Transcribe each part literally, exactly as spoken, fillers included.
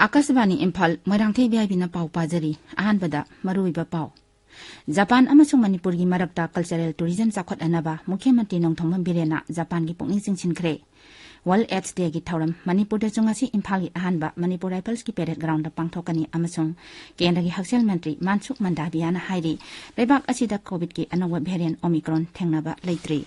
ꯑꯥꯀꯥꯁꯕꯥꯅꯤ Imphal, Moirangthem V ꯑꯥꯏ ꯄꯤꯅ ꯄꯥꯎ ꯄꯥꯖꯔꯤ꯫ ꯑꯍꯥꯟꯕꯗ ꯃꯔꯨꯑꯣꯏꯕ ꯄꯥꯎ꯫ ꯖꯄꯥꯟ ꯑꯃꯁꯨꯡ ꯃꯅꯤꯄꯨꯔꯒꯤ ꯃꯔꯛꯇ cultural tourism ꯆꯥꯎꯈꯠꯍꯟꯅꯕ ꯃꯨꯈ꯭ꯌ ꯃꯟꯇ꯭ꯔꯤ ꯅꯣꯡꯊꯣꯝꯕꯝ ꯕꯤꯔꯦꯟꯅ ꯖꯄꯥꯟꯒꯤ ꯄꯨꯛꯅꯤꯡ ꯆꯤꯡꯁꯤꯟꯈ꯭ꯔꯦ꯫ World AIDS Dayꯒꯤ ꯊꯧꯔꯝ ꯃꯅꯤꯄꯨꯔꯗꯁꯨ ꯉꯁꯤ ꯏꯝꯐꯥꯜꯒꯤ ꯑꯍꯥꯟꯕ ꯃꯅꯤꯄꯨꯔ ꯔꯥꯏꯐꯜꯁꯀꯤ parade groundꯗ ꯄꯥꯡꯊꯣꯛꯀꯅꯤ ꯑꯃꯁꯨꯡ ꯀꯦꯟꯗ꯭ꯔꯒꯤ ꯍꯛꯁꯦꯜ ꯃꯟꯇ꯭ꯔꯤ ꯃꯥꯟꯁꯨꯈ ꯃꯟꯗꯥꯚꯤꯌꯥꯅ ꯍꯥꯏꯔꯤ, ꯂꯩꯕꯥꯛ ꯑꯁꯤꯗ COVIDꯀꯤ ꯑꯅꯧꯕ variant Omicron ꯊꯦꯡꯅꯕ ꯂꯩꯇ꯭ꯔꯤ꯫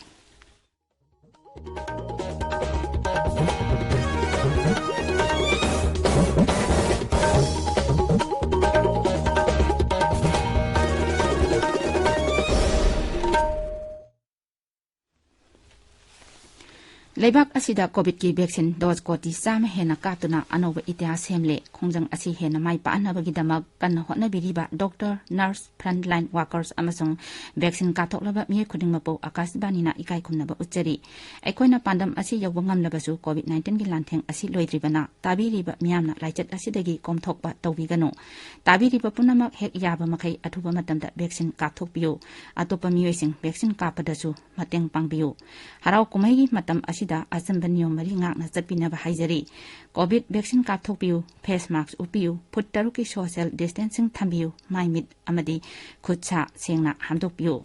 ꯂꯩꯕꯥꯛ ꯑꯁꯤꯗ COVIDꯀꯤ vaccine dose ꯀꯣꯇꯤ ꯆꯥꯝꯃ ꯍꯦꯟꯅ ꯀꯥꯞꯇꯨꯅ ꯑꯅꯧꯕ ꯏꯇꯤꯍꯥꯁ ꯁꯦꯝꯂꯦ꯫ ꯈꯣꯡꯖꯪ ꯑꯁꯤ ꯍꯦꯟꯅ ꯃꯥꯏ ꯄꯥꯛꯍꯟꯅꯕꯒꯤꯗꯃꯛ ꯀꯟꯅ ꯍꯣꯠꯅꯕꯤꯔꯤꯕ doctor, nurse, frontline workers ꯑꯃꯁꯨꯡ vaccine ꯀꯥꯞꯊꯣꯛꯂꯕ ꯃꯤꯑꯣꯏ ꯈꯨꯗꯤꯡꯃꯛꯄꯨ ꯑꯥꯀꯥꯁꯕꯥꯅꯤꯅ ꯏꯀꯥꯏ ꯈꯨꯝꯅꯕ ꯎꯠꯆꯔꯤ꯫ ꯑꯩꯈꯣꯏꯅ ꯄꯥꯟꯗꯝ ꯑꯁꯤ ꯌꯧꯕ ꯉꯝꯂꯕꯁꯨ COVID nineteenꯒꯤ ꯂꯥꯟꯊꯦꯡ ꯑꯁꯤ ꯂꯣꯏꯗ꯭ꯔꯤꯕꯅ ꯇꯥꯕꯤꯔꯤꯕ ꯃꯤꯌꯥꯝꯅ ꯂꯥꯏꯆꯠ ꯑꯁꯤꯗꯒꯤ ꯀꯣꯝꯊꯣꯛꯄ ꯇꯧꯕꯤꯒꯅꯨ꯫ ꯇꯥꯕꯤꯔꯤꯕ ꯄꯨꯝꯅꯃꯛ ꯍꯦꯛ ꯌꯥꯕ ꯃꯈꯩ ꯑꯊꯨꯕ ꯃꯇꯝꯗ vaccine ꯀꯥꯞꯊꯣꯛꯄꯤꯌꯨ꯫ ꯑꯇꯣꯞꯄ ꯃꯤꯑꯣꯏꯁꯤꯡ vaccine ꯀꯥꯞꯄꯗꯁꯨ ꯃꯇꯦꯡ ꯄꯥꯡꯕꯤꯌꯨ꯫ ꯍꯔꯥꯎ ꯀꯨꯝꯍꯩꯒꯤ ꯃꯇꯝ ꯑꯁꯤꯗ ꯑꯆꯝꯕ ꯅꯤꯌꯣꯝ ꯃꯔꯤ ꯉꯥꯛꯅ ꯆꯠꯄꯤꯅꯕ ꯍꯥꯏꯖꯔꯤ꯫ COVID vaccine ꯀꯥꯞꯊꯣꯛꯄꯤꯌꯨ, face mask ꯎꯞꯄꯤꯌꯨ, ꯐꯨꯠ ꯇꯔꯨꯛꯀꯤ social distancing ꯊꯝꯕꯤꯌꯨ, ꯃꯥꯏ ꯃꯤꯠ ꯑꯃꯗꯤ ꯈꯨꯠ ꯁꯥ ꯁꯦꯡꯅ ꯍꯥꯝꯗꯣꯛꯄꯤꯌꯨ꯫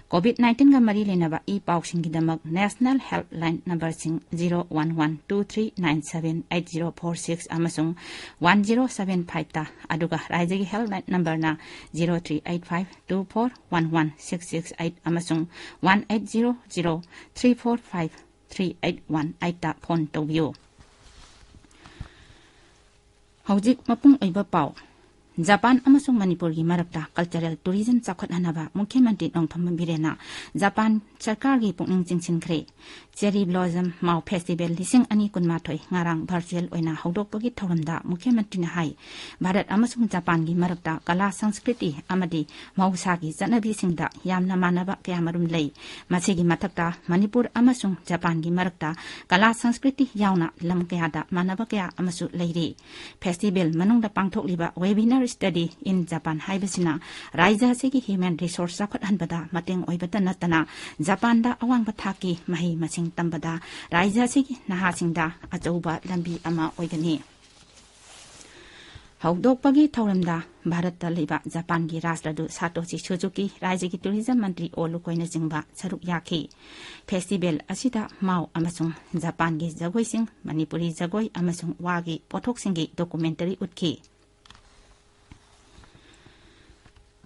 COVID nineteenꯒ ꯃꯔꯤ ꯂꯩꯅꯕ E ꯄꯥꯎꯁꯤꯡꯒꯤꯗꯃꯛ national helpline numberꯁꯤꯡ zero one one two three nine seven eight zero four six ꯑꯃꯁꯨꯡ one zero seven fiveꯇ, ꯑꯗꯨꯒ ꯔꯥꯏꯖ꯭ꯌꯒꯤ helpline numberꯅ zero three eight five two four one one six six eight ꯑꯃꯁꯨꯡ one eight zero zero three four five three eight one eightꯇ phone ꯇꯧꯕꯤꯌꯨ꯫ ꯍꯧꯖꯤꯛ ꯃꯄꯨꯡ ꯑꯣꯏꯕ ꯄꯥꯎ꯫ Japan ꯑꯃꯁꯨꯡ ꯃꯅꯤꯄꯨꯔꯒꯤ ꯃꯔꯛꯇ cultural tourism ꯆꯥꯎꯈꯠꯍꯟꯅꯕ ꯃꯨꯈ꯭ꯌ ꯃꯟꯇ꯭ꯔꯤ ꯅꯣꯡꯊꯣꯝꯕꯝ ꯕꯤꯔꯦꯟꯅ ꯖꯄꯥꯟ ꯁꯔꯀꯥꯔꯒꯤ ꯄꯨꯛꯅꯤꯡ ꯆꯤꯡꯁꯤꯟꯈ꯭ꯔꯦ꯫ Cherry Blossom Mao Festival ꯂꯤꯁꯤꯡ ꯑꯅꯤ ꯀꯨꯟꯃꯥꯊꯣꯏ ꯉꯔꯥꯡ virtual ꯑꯣꯏꯅ ꯍꯧꯗꯣꯛꯄꯒꯤ ꯊꯧꯔꯝꯗ ꯃꯨꯈ꯭ꯌ ꯃꯟꯇ꯭ꯔꯤꯅ ꯍꯥꯏ, ꯚꯥꯔꯠ ꯑꯃꯁꯨꯡ ꯖꯄꯥꯟꯒꯤ ꯃꯔꯛꯇ ꯀꯂꯥ, ꯁꯪꯁꯀ꯭ꯔꯤꯇꯤ ꯑꯃꯗꯤ ꯃꯍꯧꯁꯥꯒꯤ ꯆꯠꯅꯕꯤꯁꯤꯡꯗ ꯌꯥꯝꯅ ꯃꯥꯟꯅꯕ ꯀꯌꯥꯃꯔꯨꯝ ꯂꯩ꯫ ꯃꯁꯤꯒꯤ ꯃꯊꯛꯇ ꯃꯅꯤꯄꯨꯔ ꯑꯃꯁꯨꯡ ꯖꯄꯥꯟꯒꯤ ꯃꯔꯛꯇ ꯀꯂꯥ, ꯁꯪꯁꯀ꯭ꯔꯤꯇꯤ ꯌꯥꯎꯅ ꯂꯝ ꯀꯌꯥꯗ ꯃꯥꯟꯅꯕ ꯀꯌꯥ ꯑꯃꯁꯨ ꯂꯩꯔꯤ꯫ Festival ꯃꯅꯨꯡꯗ ꯄꯥꯡꯊꯣꯛꯂꯤꯕ webinar study in Japan ꯍꯥꯏꯕꯁꯤꯅ ꯔꯥꯖ꯭ꯌ ꯑꯁꯤꯒꯤ human resource ꯆꯥꯎꯈꯠꯍꯟꯕꯗ ꯃꯇꯦꯡ ꯑꯣꯏꯕꯇ ꯅꯠꯇꯅ ꯖꯄꯥꯟꯗ ꯑꯋꯥꯡꯕ ꯊꯥꯛꯀꯤ ꯃꯍꯩ ꯃꯁꯤꯡ ꯇꯝꯕꯗ ꯔꯥꯖ꯭ꯌ ꯑꯁꯤꯒꯤ ꯅꯍꯥꯁꯤꯡꯗ ꯑꯆꯧꯕ ꯂꯝꯕꯤ ꯑꯃ ꯑꯣꯏꯒꯅꯤ꯫ ꯍꯧꯗꯣꯛꯄꯒꯤ ꯊꯧꯔꯝꯗ ꯚꯥꯔꯠꯇ ꯂꯩꯕ ꯖꯄꯥꯟꯒꯤ ꯔꯥꯁꯇ꯭ꯔꯗꯨ ꯁꯥꯇꯣꯁꯤ ꯁꯨꯖꯨꯀꯤ, ꯔꯥꯖ꯭ꯌꯒꯤ tourism ꯃꯟꯇ꯭ꯔꯤ ꯑꯣ ꯂꯨꯀꯣꯏꯅꯆꯤꯡꯕ ꯁꯔꯨꯛ ꯌꯥꯈꯤ꯫ Festival ꯑꯁꯤꯗ ꯃꯥꯎ ꯑꯃꯁꯨꯡ ꯖꯄꯥꯟꯒꯤ ꯖꯒꯣꯏꯁꯤꯡ, ꯃꯅꯤꯄꯨꯔꯤ ꯖꯒꯣꯏ ꯑꯃꯁꯨꯡ ꯋꯥꯒꯤ ꯄꯣꯠꯊꯣꯛꯁꯤꯡꯒꯤ documentary ꯎꯠꯈꯤ꯫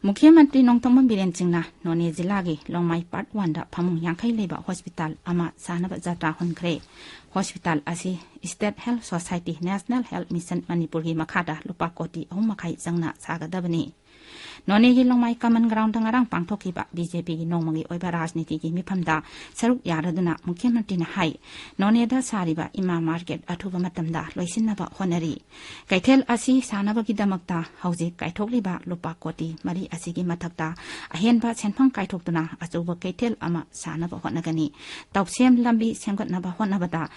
ꯃꯨꯈ꯭ꯌ ꯃꯟꯇ꯭ꯔꯤ ꯅꯣꯡꯊꯣꯝꯕꯝ ꯕꯤꯔꯦꯟ ꯁꯤꯡꯅ ꯅꯣꯅꯦ ꯖꯤꯂꯥꯒꯤ ꯂꯣꯡꯃꯥꯏ Part One ꯗ ꯐꯃꯨꯡ ꯌꯥꯡꯈꯩ ꯂꯩꯕ hospital ꯑꯃ ꯁꯥꯅꯕ ꯖꯇ꯭ꯔꯥ ꯍꯨꯟꯈ꯭ꯔꯦ꯫ Hospital ꯑꯁꯤ State Health Society, National Health Mission ꯃꯅꯤꯄꯨꯔꯒꯤ ꯃꯈꯥꯗ ꯂꯨꯄꯥ ꯀꯣꯇꯤ ꯑꯍꯨꯝ ꯃꯈꯥꯏ ꯆꯪꯅ ꯁꯥꯒꯗꯕꯅꯤ꯫ ꯅꯣꯅꯦꯒꯤ ꯂꯣꯡꯃꯥꯏ Common Ground ꯗ ꯉꯔꯥꯡ ꯄꯥꯡꯊꯣꯛꯈꯤꯕ BJP ꯒꯤ ꯅꯣꯡꯃꯒꯤ ꯑꯣꯏꯕ ꯔꯥꯖꯅꯤꯇꯤꯒꯤ ꯃꯤꯐꯝꯗ ꯁꯔꯨꯛ ꯌꯥꯔꯗꯨꯅ ꯃꯨꯈ꯭ꯌ ꯃꯟꯇ꯭ꯔꯤꯅ ꯍꯥꯏ, ꯅꯣꯅꯦꯗ ꯁꯥꯔꯤꯕ ꯏꯃꯥ market ꯑꯊꯨꯕ ꯃꯇꯝꯗ ꯂꯣꯏꯁꯤꯟꯅꯕ ꯍꯣꯠꯅꯔꯤ꯫ ꯀꯩꯊꯦꯜ ꯑꯁꯤ ꯁꯥꯅꯕꯒꯤꯗꯃꯛꯇ ꯍꯧꯖꯤꯛ ꯀꯥꯏꯊꯣꯛꯂꯤꯕ ꯂꯨꯄꯥ ꯀꯣꯇꯤ ꯃꯔꯤ ꯑꯁꯤꯒꯤ ꯃꯊꯛꯇ ꯑꯍꯦꯟꯕ ꯁꯦꯟꯐꯝ ꯀꯥꯏꯊꯣꯛꯇꯨꯅ ꯑꯆꯧꯕ ꯀꯩꯊꯦꯜ ꯑꯃ ꯁꯥꯅꯕ ꯍꯣꯠꯅꯒꯅꯤ꯫ ꯇꯧꯁꯦꯝ ꯂꯝꯕꯤ ꯁꯦꯝꯒꯠꯅꯕ ꯍꯣꯠꯅꯕꯗ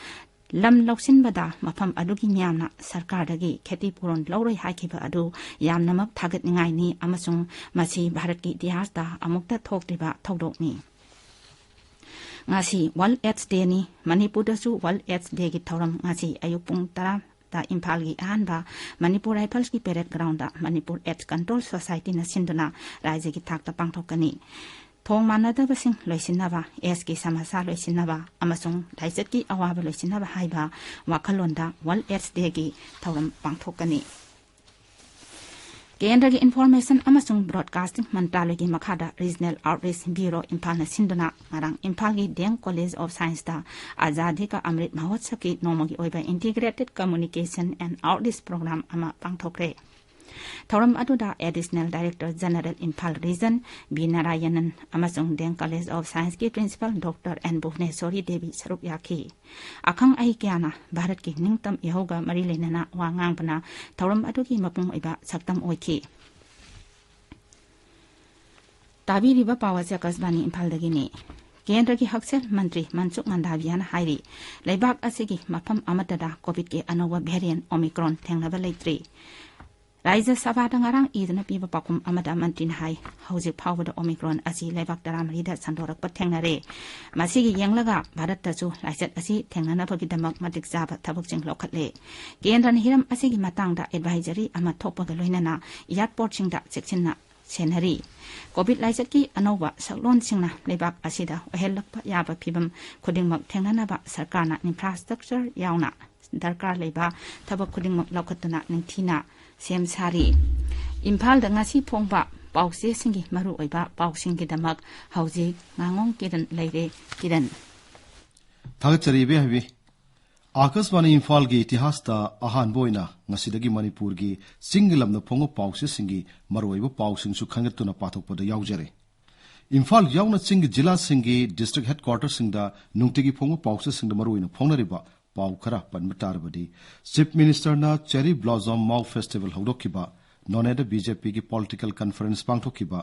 ꯂꯝ ꯂꯧꯁꯤꯟꯕꯗ ꯃꯐꯝ ꯑꯗꯨꯒꯤ ꯃꯤꯌꯥꯝꯅ ꯁꯔꯀꯥꯔꯗꯒꯤ ꯈꯦꯇꯤ ꯄꯨꯔꯣꯟ ꯂꯧꯔꯣꯏ ꯍꯥꯏꯈꯤꯕ ꯑꯗꯨ ꯌꯥꯝꯅꯃꯛ ꯊꯥꯒꯠꯅꯤꯡꯉꯥꯏꯅꯤ ꯑꯃꯁꯨꯡ ꯃꯁꯤ ꯚꯥꯔꯠꯀꯤ ꯏꯇꯤꯍꯥꯁꯇ ꯑꯃꯨꯛꯇ ꯊꯣꯛꯇ꯭ꯔꯤꯕ ꯊꯧꯗꯣꯛꯅꯤ꯫ ꯉꯁꯤ World AIDS Day ꯅꯤ꯫ ꯃꯅꯤꯄꯨꯔꯗꯁꯨ World AIDS Day ꯒꯤ ꯊꯧꯔꯝ ꯉꯁꯤ ꯑꯌꯨꯛ ꯄꯨꯡ ꯇꯔꯥ ꯗ ꯏꯝꯐꯥꯜꯒꯤ ꯑꯍꯥꯟꯕ ꯃꯅꯤꯄꯨꯔ Rifles ꯀꯤ parade ground ꯗ Manipur AIDS Control Society ꯅ ꯁꯤꯟꯗꯨꯅ ꯔꯥꯖ꯭ꯌꯒꯤ ꯊꯥꯛꯇ ꯄꯥꯡꯊꯣꯛꯀꯅꯤ꯫ ꯊꯣꯡ ꯃꯥꯟꯅꯗꯕꯁꯤꯡ ꯂꯣꯏꯁꯤꯟꯅꯕ, AIDS ꯀꯤ ꯁꯃꯁ꯭ꯌꯥ ꯂꯣꯏꯁꯤꯟꯅꯕ ꯑꯃꯁꯨꯡ ꯂꯥꯏꯆꯠꯀꯤ ꯑꯋꯥꯕ ꯂꯣꯏꯁꯤꯟꯅꯕ ꯍꯥꯏꯕ ꯋꯥꯈꯜꯂꯣꯟꯗ World AIDS Day ꯒꯤ ꯊꯧꯔꯝ ꯄꯥꯡꯊꯣꯛꯀꯅꯤ꯫ ꯀꯦꯟꯗ꯭ꯔꯒꯤ Information ꯑꯃꯁꯨꯡ Broadcasting ꯃꯟꯇ꯭ꯔꯥꯂꯌꯒꯤ ꯃꯈꯥꯗ Regional Outreach Bureau ꯏꯝꯐꯥꯜꯅ ꯁꯤꯟꯗꯨꯅ ꯉꯔꯥꯡ ꯏꯝꯐꯥꯜꯒꯤ D M College of Science ꯇ Azadi Ka Amrit Mahotsav ꯀꯤ ꯅꯣꯡꯃꯒꯤ ꯑꯣꯏꯕ Integrated Communication and Outreach Program ꯑꯃ ꯄꯥꯡꯊꯣꯛꯈ꯭ꯔꯦ꯫ ꯊꯧꯔꯝ ꯑꯗꯨꯗ Additional Director General Imphal Region B Narayanan ꯑꯃꯁꯨꯡ Deng College of Scienceꯀꯤ Principal Doctor N ꯚꯨꯕꯅꯦꯁꯣꯔꯤ Devi ꯁꯔꯨꯛ ꯌꯥꯈꯤ꯫ ꯑꯈꯪ ꯑꯍꯩ ꯀꯌꯥꯅ ꯚꯥꯔꯠꯀꯤ ꯅꯤꯡꯇꯝ ꯏꯍꯧꯒ ꯃꯔꯤ ꯂꯩꯅꯅ ꯋꯥ ꯉꯥꯡꯕꯅ ꯊꯧꯔꯝ ꯑꯗꯨꯒꯤ ꯃꯄꯨꯡ ꯑꯣꯏꯕ ꯁꯛꯇꯝ ꯑꯣꯏꯈꯤ꯫ ꯇꯥꯕꯤꯔꯤꯕ ꯄꯥꯎ ꯑꯁꯤ ꯑꯀꯥꯁꯕꯥꯅꯤ ꯏꯝꯐꯥꯜꯗꯒꯤꯅꯤ꯫ ꯀꯦꯟꯗ꯭ꯔꯒꯤ ꯍꯛꯁꯦꯜ ꯃꯟꯇ꯭ꯔꯤ ꯃꯟꯁꯨꯈ ꯃꯟꯗꯥꯚꯤꯌꯥꯅ ꯍꯥꯏꯔꯤ, ꯂꯩꯕꯥꯛ ꯑꯁꯤꯒꯤ ꯃꯐꯝ ꯑꯃꯠꯇꯗ ꯀꯣꯚꯤꯗꯀꯤ ꯑꯅꯧꯕ variant Omicron ꯊꯦꯡꯅꯕ ꯂꯩꯇ꯭ꯔꯤ꯫ ꯔꯥꯖ꯭ꯌ ꯁꯚꯥꯗ ꯉꯔꯥꯡ ꯏꯗꯨꯅ ꯄꯤꯕ ꯄꯥꯎꯈꯨꯝ ꯑꯃꯗ ꯃꯟꯇ꯭ꯔꯤꯅ ꯍꯥꯏ, ꯍꯧꯖꯤꯛ ꯐꯥꯎꯕꯗ Omicron ꯑꯁꯤ ꯂꯩꯕꯥꯛ ꯇꯔꯥꯃꯔꯤꯗ ꯁꯟꯗꯣꯔꯛꯄ ꯊꯦꯡꯅꯔꯦ꯫ ꯃꯁꯤꯒꯤ ꯌꯦꯡꯂꯒ ꯚꯥꯔꯠꯇꯁꯨ ꯂꯥꯏꯆꯠ ꯑꯁꯤ ꯊꯦꯡꯅꯅꯕꯒꯤꯗꯃꯛ ꯃꯇꯤꯛ ꯆꯥꯕ ꯊꯕꯛꯁꯤꯡ ꯂꯧꯈꯠꯂꯦ꯫ ꯀꯦꯟꯗ꯭ꯔꯅ ꯍꯤꯔꯝ ꯑꯁꯤꯒꯤ ꯃꯇꯥꯡꯗ advisory ꯑꯃ ꯊꯣꯛꯄꯒ ꯂꯣꯏꯅꯅ airportꯁꯤꯡꯗ ꯆꯦꯛꯁꯤꯟꯅ ꯁꯦꯟꯅꯔꯤ꯫ ꯀꯣꯚꯤꯗ ꯂꯥꯏꯆꯠꯀꯤ ꯑꯅꯧꯕ ꯁꯛꯂꯣꯟꯁꯤꯡꯅ ꯂꯩꯕꯥꯛ ꯑꯁꯤꯗ ꯑꯣꯏꯍꯜꯂꯛꯄ ꯌꯥꯕ ꯐꯤꯚꯝ ꯈꯨꯗꯤꯡꯃꯛ ꯊꯦꯡꯅꯅꯕ ꯁꯔꯀꯥꯔꯅ infrastructure ꯌꯥꯎꯅ ꯗꯔꯀꯥꯔ ꯂꯩꯕ ꯊꯕꯛ ꯈꯨꯗꯤꯡꯃꯛ ꯂꯧꯈꯠꯇꯨꯅ ꯅꯤꯡꯊꯤꯅ ꯁꯦꯝ ꯁꯥꯔꯤ꯫ ꯏꯝꯐꯥꯜꯗ ꯉꯁꯤ ꯐꯣꯡꯕ ꯄꯥꯎꯆꯦꯁꯤꯡꯒꯤ ꯃꯔꯨꯑꯣꯏꯕ ꯄꯥꯎꯁꯤꯡꯒꯤꯗꯃꯛ ꯍꯧꯖꯤꯛ ꯉꯥꯉꯣꯝ ꯀꯤꯔꯟ ꯂꯩꯔꯦ꯫ ꯀꯤꯔꯟ꯫ ꯊꯥꯒꯠꯆꯔꯤ ꯏꯕꯦꯍꯕꯤ꯫ ꯑꯥꯀꯥꯁꯕꯥꯅꯤ ꯏꯝꯐꯥꯜꯒꯤ ꯏꯇꯤꯍꯥꯁꯇ ꯑꯍꯥꯟꯕ ꯑꯣꯏꯅ ꯉꯁꯤꯗꯒꯤ ꯃꯅꯤꯄꯨꯔꯒꯤ ꯆꯤꯡꯒꯤ ꯂꯝꯗ ꯐꯣꯡꯕ ꯄꯥꯎꯆꯦꯁꯤꯡꯒꯤ ꯃꯔꯨꯑꯣꯏꯕ ꯄꯥꯎꯁꯤꯡꯁꯨ ꯈꯟꯒꯠꯇꯨꯅ ꯄꯥꯊꯣꯛꯄꯗ ꯌꯥꯎꯖꯔꯦ꯫ ꯏꯝꯐꯥꯜ ꯌꯥꯎꯅ ꯆꯤꯡꯒꯤ ꯖꯤꯂꯥꯁꯤꯡꯒꯤ district headquarterꯁꯤꯡꯗ ꯅꯨꯡꯇꯤꯒꯤ ꯐꯣꯡꯕ ꯄꯥꯎꯆꯦꯁꯤꯡꯗ ꯃꯔꯨꯑꯣꯏꯅ ꯐꯣꯡꯅꯔꯤꯕ ꯄꯥꯎ ꯈꯔ ꯄꯟꯕ ꯇꯥꯔꯕꯗꯤ, Chief Ministerꯅ Cherry Blossom Mau Festival ꯍꯧꯗꯣꯛꯈꯤꯕ, ꯅꯣꯅꯦꯗ BJPꯒꯤ political conference ꯄꯥꯡꯊꯣꯛꯈꯤꯕ,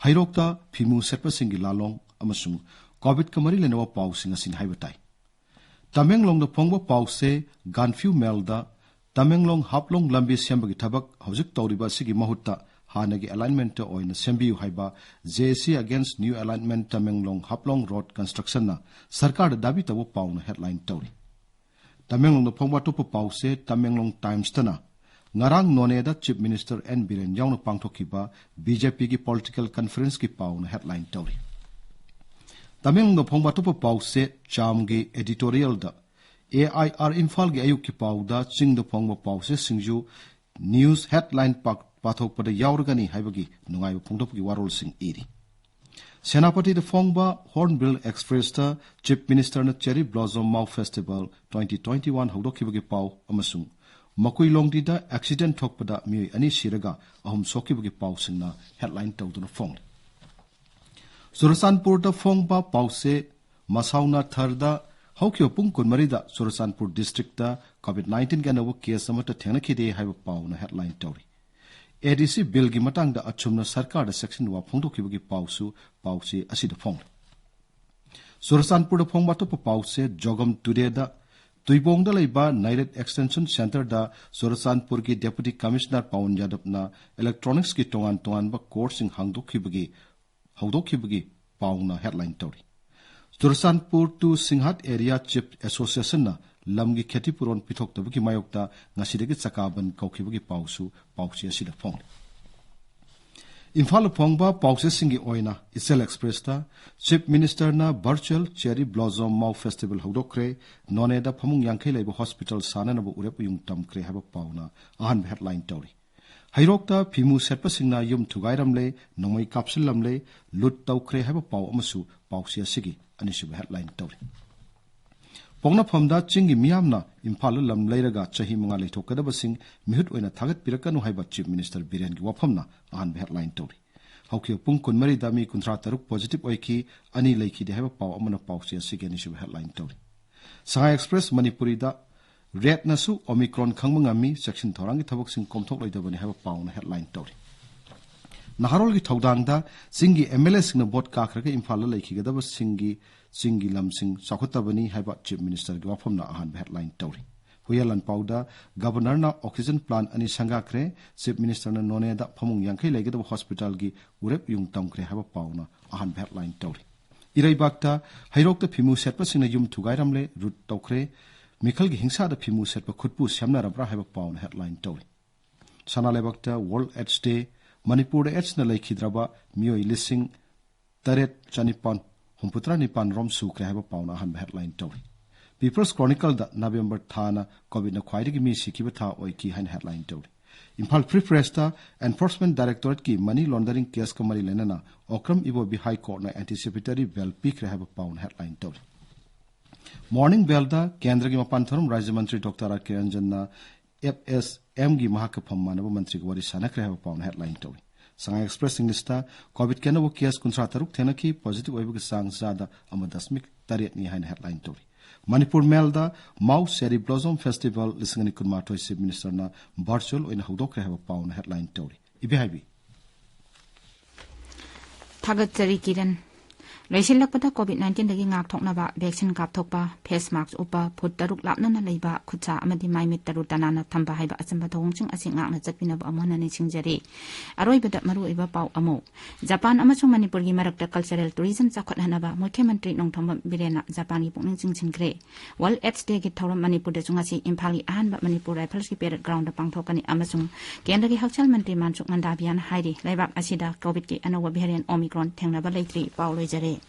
ꯍꯩꯔꯣꯛꯇ ꯐꯤꯃꯨ ꯁꯦꯠꯄꯁꯤꯡꯒꯤ ꯂꯥꯂꯣꯡ ꯑꯃꯁꯨꯡ ꯀꯣꯚꯤꯗꯀ ꯃꯔꯤ ꯂꯩꯅꯕ ꯄꯥꯎꯁꯤꯡ ꯑꯁꯤꯅꯤ ꯍꯥꯏꯕ ꯇꯥꯏ꯫ ꯇꯃꯦꯡꯂꯣꯡꯗ ꯐꯣꯡꯕ ꯄꯥꯎꯁꯦ ꯒꯥꯟꯐ꯭ꯌꯨ ꯃꯦꯜꯗ ꯇꯃꯦꯡꯂꯣꯡ ꯍꯥꯐꯂꯣꯡ ꯂꯝꯕꯤ ꯁꯦꯝꯕꯒꯤ ꯊꯕꯛ ꯍꯧꯖꯤꯛ ꯇꯧꯔꯤꯕ ꯑꯁꯤꯒꯤ ꯃꯍꯨꯠꯇ ꯍꯥꯟꯅꯒꯤ alignmentꯇ ꯑꯣꯏꯅ ꯁꯦꯝꯕꯤꯌꯨ ꯍꯥꯏꯕ JAC against new alignment Tamenglong Haflong road constructionꯅ ꯁꯔꯀꯥꯔꯗ ꯗꯥꯕꯤ ꯇꯧꯕ ꯄꯥꯎꯅ headline ꯇꯧꯔꯤ꯫ ꯇꯃꯦꯡꯂꯣꯡꯗ ꯐꯣꯡꯕ ꯑꯇꯣꯞꯄ ꯄꯥꯎꯁꯦ ꯇꯃꯦꯡꯂꯣꯡ Timesꯇꯅ ꯉꯔꯥꯡ ꯅꯣꯅꯦꯗ Chief Minister N ꯕꯤꯔꯦꯟ ꯌꯥꯎꯅ ꯄꯥꯡꯊꯣꯛꯈꯤꯕ BJPꯒꯤ political conferenceꯀꯤ ꯄꯥꯎꯅ headline ꯇꯧꯔꯤ꯫ ꯇꯃꯦꯡꯂꯣꯡꯗ ꯐꯣꯡꯕ ꯑꯇꯣꯞꯄ ꯄꯥꯎꯁꯦ ꯆꯥꯝꯒꯤ editorialꯗ AIR ꯏꯝꯐꯥꯜꯒꯤ ꯑꯌꯨꯛꯀꯤ ꯄꯥꯎꯗ ꯆꯤꯡꯗ ꯐꯣꯡꯕ ꯄꯥꯎꯆꯦꯁꯤꯡꯁꯨ news headline ꯄꯥꯛ-, ꯄꯥꯊꯣꯛꯄꯗ ꯌꯥꯎꯔꯒꯅꯤ ꯍꯥꯏꯕꯒꯤ ꯅꯨꯡꯉꯥꯏꯕ ꯐꯣꯡꯗꯣꯛꯄꯒꯤ ꯋꯥꯔꯣꯜꯁꯤꯡ ꯏꯔꯤ꯫ ꯁꯦꯅꯥꯄꯇꯤꯗ ꯐꯣꯡꯕ Hornbill Expressꯇ Chief Ministerꯅ Cherry Blossom Mau Festival twenty twenty-one ꯍꯧꯗꯣꯛꯈꯤꯕꯒꯤ ꯄꯥꯎ ꯑꯃꯁꯨꯡ ꯃꯀꯨꯏꯂꯣꯡꯗꯤꯗ ꯑꯦꯛꯁꯤꯗꯦꯟ ꯊꯣꯛꯄꯗ ꯃꯤꯑꯣꯏ ꯑꯅꯤ ꯁꯤꯔꯒ ꯑꯍꯨꯝ ꯁꯣꯛꯈꯤꯕꯒꯤ ꯄꯥꯎꯁꯤꯡꯅ ꯍꯦꯗꯂꯥꯏꯟ ꯇꯧꯗꯨꯅ ꯐꯣꯡꯂꯤ꯫ ꯆꯨꯔꯆꯥꯟꯄꯨꯔꯗ ꯐꯣꯡꯕ ꯄꯥꯎꯆꯦ ꯃꯁꯥꯎꯅꯥ ꯊꯔꯗ ꯍꯧꯈꯤꯕ ꯄꯨꯡ ꯀꯨꯟꯃꯔꯤꯗ ꯆꯨꯔꯆꯥꯟꯄꯨꯔ ꯗꯤꯁꯇ꯭ꯔꯤꯛꯇ ꯀꯣꯚꯤꯗ ꯅꯥꯏꯟꯇꯤꯟꯒꯤ ꯑꯅꯧꯕ ꯀꯦꯁ ꯑꯃꯠꯇ ꯊꯦꯡꯅꯈꯤꯗꯦ ꯍꯥꯏꯕ ꯄꯥꯎꯅ ꯍꯦꯗꯂꯥꯏꯟ ꯇꯧꯔꯤ꯫ ꯑꯦꯗꯤꯁꯤ ꯕꯤꯜꯒꯤ ꯃꯇꯥꯡꯗ ꯑꯆꯨꯝꯅ ꯁꯔꯀꯥꯔꯗ ꯆꯦꯛꯁꯤꯟꯋꯥ ꯐꯣꯡꯗꯣꯛꯈꯤꯕꯒꯤ ꯄꯥꯎꯁꯨ ꯄꯥꯎꯆꯦ ꯑꯁꯤꯗ ꯐꯣꯡꯂꯤ꯫ ꯆꯨꯔꯆꯥꯟꯄꯨꯔꯗ ꯐꯣꯡꯕ ꯑꯇꯣꯞꯄ ꯄꯥꯎꯆꯦ ꯖꯣꯒꯝ ꯇꯨꯗꯦꯗ ꯇꯨꯏꯕꯣꯡꯗ ꯂꯩꯕ ꯅꯥꯏꯔꯦꯠ ꯑꯦꯛꯁꯇꯦꯟꯁꯟ ꯁꯦꯟꯇꯔꯗ ꯆꯨꯔꯆꯥꯟꯄꯨꯔꯒꯤ ꯗꯦꯄꯨꯇꯤ ꯀꯃꯤꯁꯅꯔ ꯄꯋꯟ ꯌꯥꯗꯕꯅ ꯏꯂꯦꯛꯇ꯭ꯔꯣꯅꯤꯛꯁꯀꯤ ꯇꯣꯉꯥꯟ ꯇꯣꯉꯥꯟꯕ ꯀꯣꯔꯁꯁꯤꯡ ꯍꯥꯡꯗꯣꯛꯈꯤꯕꯒꯤ, ꯍꯧꯗꯣꯛꯈꯤꯕꯒꯤ ꯄꯥꯎꯅ ꯍꯦꯗꯂꯥꯏꯟ ꯇꯧꯔꯤ꯫ ꯆꯨꯔꯆꯥꯟꯄꯨꯔ ꯇꯨ ꯁꯤꯡꯍꯥꯠ ꯑꯦꯔꯤꯌꯥ ꯆꯤꯐ ꯑꯦꯁꯣꯁꯤꯌꯦꯁꯟꯅ ꯂꯝꯒꯤ ꯈꯦꯇꯤꯄꯨꯔꯣꯟ ꯄꯤꯊꯣꯛꯇꯕꯒꯤ ꯃꯥꯌꯣꯛꯇ ꯉꯁꯤꯗꯒꯤ ꯆꯀꯥꯕꯟ ꯀꯧꯈꯤꯕꯒꯤ ꯄꯥꯎꯁꯨ ꯄꯥꯎꯆꯦ ꯑꯁꯤꯗ ꯐꯣꯡꯂꯤ꯫ ꯏꯝꯐꯥꯜꯗ ꯐꯣꯡꯕ ꯄꯥꯎꯆꯦꯁꯤꯡꯒꯤ ꯑꯣꯏꯅ ꯏꯆꯦꯜ ꯑꯦꯛꯁꯄ꯭ꯔꯦꯁꯇ ꯆꯤꯐ ꯃꯤꯅꯤꯁꯇꯔꯅ ꯚꯔꯆꯨꯑꯦꯜ ꯆꯦꯔꯤ ꯕ꯭ꯂꯣꯖꯣꯝ ꯃꯥꯎ ꯐꯦꯁꯇꯤꯚꯦꯜ ꯍꯧꯗꯣꯛꯈ꯭ꯔꯦ, ꯅꯣꯅꯦꯗ ꯐꯃꯨꯡ ꯌꯥꯡꯈꯩ ꯂꯩꯕ ꯍꯣꯁꯄꯤꯇꯥꯜ ꯁꯥꯅꯅꯕ ꯎꯔꯦꯞ ꯎꯌꯨꯡ ꯇꯝꯈ꯭ꯔꯦ ꯍꯥꯏꯕ ꯄꯥꯎꯅ ꯑꯍꯥꯟꯕ ꯍꯦꯗꯂꯥꯏꯟ ꯇꯧꯔꯤ꯫ ꯍꯩꯔꯣꯛꯇ ꯐꯤꯃꯨ ꯁꯦꯠꯄꯁꯤꯡꯅ ꯌꯨꯝ ꯊꯨꯒꯥꯏꯔꯝꯂꯦ, ꯅꯣꯡꯃꯩ ꯀꯥꯞꯁꯤꯜꯂꯝꯂꯦ, ꯂꯨꯠ ꯇꯧꯈ꯭ꯔꯦ ꯍꯥꯏꯕ ꯄꯥꯎ ꯑꯃꯁꯨ ꯄꯥꯎꯆꯦ ꯑꯁꯤꯒꯤ ꯑꯅꯤꯁꯨꯕ ꯍꯦꯗꯂꯥꯏꯟ ꯇꯧꯔꯤ꯫ ꯄꯣꯛꯅꯐꯝꯗ ꯆꯤꯡꯒꯤ ꯃꯤꯌꯥꯝꯅ ꯏꯝꯐꯥꯜꯗ ꯂꯝ ꯂꯩꯔꯒ ꯆꯍꯤ ꯃꯉꯥ ꯂꯩꯊꯣꯛꯀꯗꯕꯁꯤꯡ ꯃꯤꯍꯨꯠ ꯑꯣꯏꯅ ꯊꯥꯒꯠꯄꯤꯔꯛꯀꯅꯨ ꯍꯥꯏꯕ ꯆꯤꯐ ꯃꯤꯅꯤꯁꯇꯔ ꯕꯤꯔꯦꯟꯒꯤ ꯋꯥꯐꯝꯅ ꯑꯍꯥꯟꯕ ꯍꯦꯗꯂꯥꯏꯟ ꯇꯧꯔꯤ꯫ ꯍꯧꯈꯤꯕ ꯄꯨꯡ ꯀꯨꯟꯃꯔꯤꯗ ꯃꯤ ꯀꯨꯟꯊ꯭ꯔꯥ ꯇꯔꯨꯛ ꯄꯣꯖꯤꯇꯤꯚ ꯑꯣꯏꯈꯤ, ꯑꯅꯤ ꯂꯩꯈꯤꯗꯦ ꯍꯥꯏꯕ ꯄꯥꯎ ꯑꯃꯅ ꯄꯥꯎꯆꯦ ꯑꯁꯤꯒꯤ ꯑꯅꯤꯁꯨꯕ ꯍꯦꯗꯂꯥꯏꯟ ꯇꯧꯔꯤ꯫ ꯁꯉꯥꯏ ꯑꯦꯛꯁꯄ꯭ꯔꯦꯁ ꯃꯅꯤꯄꯨꯔꯤꯗ ꯔꯦꯠꯅꯁꯨ ꯑꯣꯃꯤꯀ꯭ꯔꯣꯟ ꯈꯪꯕ ꯉꯝꯃꯤ, ꯆꯦꯛꯁꯤꯟ ꯊꯧꯔꯥꯡꯒꯤ ꯊꯕꯛꯁꯤꯡ ꯀꯣꯝꯊꯣꯛꯂꯣꯏꯗꯕꯅꯤ ꯍꯥꯏꯕ ꯄꯥꯎꯅ ꯍꯦꯗꯂꯥꯏꯟ ꯇꯧꯔꯤ꯫ ꯅꯍꯥꯔꯣꯜꯒꯤ ꯊꯧꯗꯥꯡꯗ ꯆꯤꯡꯒꯤ ꯑꯦꯝ ꯑꯦꯜ ꯑꯦꯁꯤꯡꯅ ꯚꯣꯠ ꯀꯥꯈ꯭ꯔꯒ ꯏꯝꯐꯥꯜꯗ ꯂꯩꯈꯤꯒꯗꯕꯁꯤꯡꯒꯤ ꯆꯤꯡꯒꯤ ꯂꯝꯁꯤꯡ ꯆꯥꯎꯈꯠꯇꯕꯅꯤ ꯍꯥꯏꯕ ꯆꯤꯐ ꯃꯤꯅꯤꯁꯇꯔꯒꯤ ꯋꯥꯐꯝꯅ ꯑꯍꯥꯟꯕ ꯍꯦꯗꯂꯥꯏꯟ ꯇꯧꯔꯤ꯫ ꯍꯨꯌꯦꯟ ꯂꯥꯟꯄꯥꯎꯗ ꯒꯕꯔꯅꯔꯅ ꯑꯣꯛꯁꯤꯖꯟ ꯄ꯭ꯂꯥꯟ ꯑꯅꯤ ꯁꯪꯒꯥꯈ꯭ꯔꯦ, ꯆꯤꯐ ꯃꯤꯅꯤꯁꯇꯔꯅ ꯅꯣꯅꯦꯗ ꯐꯃꯨꯡ ꯌꯥꯡꯈꯩ ꯂꯩꯒꯗꯕ ꯍꯣꯁꯄꯤꯇꯥꯜꯒꯤ ꯎꯔꯦꯞ ꯎꯌꯨꯡ ꯇꯝꯈ꯭ꯔꯦ ꯍꯥꯏꯕ ꯄꯥꯎꯅ ꯑꯍꯥꯟꯕ ꯍꯦꯗꯂꯥꯏꯟ ꯇꯧꯔꯤ꯫ ꯏꯔꯩꯕꯥꯛꯇ ꯍꯩꯔꯣꯛꯇ ꯐꯤꯃꯨ ꯁꯦꯠꯄꯁꯤꯡꯅ ꯌꯨꯝ ꯊꯨꯒꯥꯏꯔꯝꯂꯦ, ꯔꯨꯠ ꯇꯧꯈ꯭ꯔꯦ, ꯃꯤꯈꯜꯒꯤ ꯍꯤꯡꯁꯥꯗ ꯐꯤꯃꯨ ꯁꯦꯠꯄ ꯈꯨꯠꯄꯨ ꯁꯦꯝꯅꯔꯕ꯭ꯔꯥ ꯍꯥꯏꯕ ꯄꯥꯎꯅ ꯍꯦꯗꯂꯥꯏꯟ ꯇꯧꯔꯤ꯫ ꯁꯅꯥ ꯂꯩꯕꯥꯛꯇ ꯋꯥꯔꯜꯗ ꯑꯦꯗꯁ ꯗꯦ, ꯃꯅꯤꯄꯨꯔꯗ ꯑꯦꯗꯁꯅ ꯂꯩꯈꯤꯗ꯭ꯔꯕ ꯃꯤꯑꯣꯏ ꯂꯤꯁꯤꯡ ꯇꯔꯦꯠ ꯆꯅꯤꯄꯥꯟ ꯍꯨꯝꯐꯨꯇꯔꯥ ꯅꯤꯄꯥꯟ ꯔꯣꯝ ꯁꯨꯈ꯭ꯔꯦ ꯍꯥꯏꯕ ꯄꯥꯎꯅ ꯑꯍꯥꯟꯕ ꯍꯦꯗꯂꯥꯏꯟ ꯇꯧꯔꯤ꯫ ꯄꯤꯄꯜꯁ ꯀ꯭ꯔꯣꯅꯤꯀꯜꯗ ꯅꯕꯦꯝꯕꯔ ꯊꯥꯅ ꯀꯣꯚꯤꯗꯅ ꯈ꯭ꯋꯥꯏꯗꯒꯤ ꯃꯤ ꯁꯤꯈꯤꯕ ꯊꯥ ꯑꯣꯏꯈꯤ ꯍꯥꯏꯅ ꯍꯦꯗꯂꯥꯏꯟ ꯇꯧꯔꯤ꯫ ꯏꯝꯐꯥꯜ ꯐ꯭ꯔꯤ ꯄ꯭ꯔꯦꯁꯇ ꯑꯦꯟꯐꯣꯔꯁꯃꯦꯟꯠ ꯗꯥꯏꯔꯦꯛꯇꯣꯔꯦꯠꯀꯤ ꯃꯅꯤ ꯂꯣꯟꯗꯔꯤꯡ ꯀꯦꯁꯀ ꯃꯔꯤ ꯂꯩꯅꯅ ꯑꯣꯀ꯭ꯔꯝ ꯏꯕꯣꯕꯤ ꯍꯥꯏ ꯀꯣꯔꯠꯅ ꯑꯦꯟꯇꯤꯁꯤꯄꯦꯇꯔꯤ ꯕꯦꯜ ꯄꯤꯈ꯭ꯔꯦ ꯍꯥꯏꯕ ꯄꯥꯎꯅ ꯍꯦꯗꯂꯥꯏꯟ ꯇꯧꯔꯤ꯫ ꯃꯣꯔꯅꯤꯡ ꯕꯦꯜꯗ ꯀꯦꯟꯗ꯭ꯔꯒꯤ ꯃꯄꯥꯟ ꯊꯧꯔꯝ ꯔꯥꯖ꯭ꯌ ꯃꯟꯇ꯭ꯔꯤ ꯗꯣꯛꯇꯔ ꯑꯥꯔ ꯀꯦ ꯔꯟꯖꯟꯅ ꯑꯦꯐ ꯑꯦꯁ ꯑꯦꯝꯒꯤ ꯃꯍꯥꯛꯀ ꯐꯝ ꯃꯥꯟꯅꯕ ꯃꯟꯇ꯭ꯔꯤꯒ ꯋꯥꯔꯤ ꯁꯥꯟꯅꯈ꯭ꯔꯦ ꯍꯥꯏꯕ ꯄꯥꯎꯅ ꯍꯦꯗꯂꯥꯏꯟ ꯇꯧꯔꯤ꯫ ꯁꯉꯥꯏ ꯑꯦꯛꯁꯄ꯭ꯔꯦꯁ ꯏꯪꯂꯤꯁꯇ ꯀꯣꯚꯤꯗꯀꯤ ꯑꯅꯧꯕ ꯀꯦꯁ ꯀꯨꯟꯊ꯭ꯔꯥ ꯇꯔꯨꯛ ꯊꯦꯡꯅꯈꯤ, ꯄꯣꯖꯤꯇꯤꯚ ꯑꯣꯏꯕꯒꯤ ꯆꯥꯡ ꯆꯥꯗ ꯑꯃ ꯗꯁꯃꯤꯛ ꯇꯔꯦꯠꯅꯤ ꯍꯥꯏꯅ ꯍꯦꯗꯂꯥꯏꯟ ꯇꯧꯔꯤ꯫ ꯃꯅꯤꯄꯨꯔ ꯃꯦꯜꯗ ꯃꯥꯎ ꯆꯦꯔꯤ ꯕ꯭ꯂꯣꯖꯣꯝ ꯐꯦꯁꯇꯤꯚꯦꯜ ꯂꯤꯁꯤꯡ ꯑꯅꯤ ꯀꯨꯟꯃꯥꯊꯣꯏ ꯆꯤꯐ ꯃꯤꯅꯤꯁꯇꯔꯅ ꯚꯔꯆꯨꯑꯦꯜ ꯑꯣꯏꯅ ꯍꯧꯗꯣꯛꯈ꯭ꯔꯦ ꯍꯥꯏꯕ ꯄꯥꯎꯅ ꯍꯦꯗꯂꯥꯏꯟ ꯇꯧꯔꯤ꯫ ꯏꯕꯦꯍꯥꯏꯕꯤ꯫ ꯊꯥꯒꯠꯆꯔꯤ ꯀꯤꯔꯟ꯫ ꯂꯣꯏꯁꯤꯜꯂꯛꯄꯗ ꯀꯣꯚꯤꯗ ꯅꯥꯏꯟꯇꯤꯟꯗꯒꯤ ꯉꯥꯛꯊꯣꯛꯅꯕ ꯚꯦꯛꯁꯤꯟ ꯀꯥꯞꯊꯣꯛꯄ, ꯐꯦꯁ ꯃꯥꯛꯁ ꯎꯞꯄ, ꯐꯨꯠ ꯇꯔꯨꯛ ꯂꯥꯞꯅꯅ ꯂꯩꯕ, ꯈꯨꯠꯁꯥ ꯑꯃꯗꯤ ꯃꯥꯏ ꯃꯤꯠ ꯇꯔꯨ ꯇꯅꯥꯟꯅ ꯊꯝꯕ ꯍꯥꯏꯕ ꯑꯆꯝꯕ ꯊꯧꯑꯣꯡꯁꯤꯡ ꯑꯁꯤ ꯉꯥꯛꯅ ꯆꯠꯄꯤꯅꯕ ꯑꯃꯨꯛ ꯍꯟꯅ ꯅꯤꯡꯁꯤꯡꯖꯔꯤ꯫ ꯑꯔꯣꯏꯕꯗ ꯃꯔꯨꯑꯣꯏꯕ ꯄꯥꯎ ꯑꯃꯨꯛ꯫ ꯖꯄꯥꯟ ꯑꯃꯁꯨꯡ ꯃꯅꯤꯄꯨꯔꯒꯤ ꯃꯔꯛꯇ ꯀꯜꯆꯔꯦꯜ ꯇꯨꯔꯤꯖꯝ ꯆꯥꯎꯈꯠꯍꯟꯅꯕ ꯃꯨꯈ꯭ꯌ ꯃꯟꯇ꯭ꯔꯤ ꯅꯣꯡꯊꯣꯝꯕꯝ ꯕꯤꯔꯦꯟꯅ ꯖꯄꯥꯟꯒꯤ ꯄꯨꯛꯅꯤꯡ ꯆꯤꯡꯁꯤꯟꯈ꯭ꯔꯦ꯫ ꯋꯥꯔꯜꯗ ꯑꯦꯗꯁ ꯗꯦꯒꯤ ꯊꯧꯔꯝ ꯃꯅꯤꯄꯨꯔꯗꯁꯨ ꯉꯁꯤ ꯏꯝꯐꯥꯜꯒꯤ ꯑꯍꯥꯟꯕ ꯃꯅꯤꯄꯨꯔ ꯔꯥꯏꯐꯜꯁꯀꯤ ꯄꯦꯔꯦꯗ ꯒ꯭ꯔꯥꯎꯟꯗ ꯄꯥꯡꯊꯣꯛꯀꯅꯤ ꯑꯃꯁꯨꯡ ꯀꯦꯟꯗ꯭ꯔꯒꯤ ꯍꯛꯁꯦꯜ ꯃꯟꯇ꯭ꯔꯤ ꯃꯥꯟꯁꯨꯛ ꯅꯟꯗꯥꯕꯤꯌꯥꯅ ꯍꯥꯏꯔꯤ, ꯂꯩꯕꯥꯛ ꯑꯁꯤꯗ ꯀꯣꯚꯤꯗꯀꯤ ꯑꯅꯧꯕ ꯚꯦꯔꯤꯌꯦꯟ ꯑꯣꯃꯤꯀ꯭ꯔꯣꯟ ꯊꯦꯡꯅꯕ ꯂꯩꯇ꯭ꯔꯤ꯫ ꯄꯥꯎ ꯂꯣꯏꯖꯔꯦ꯫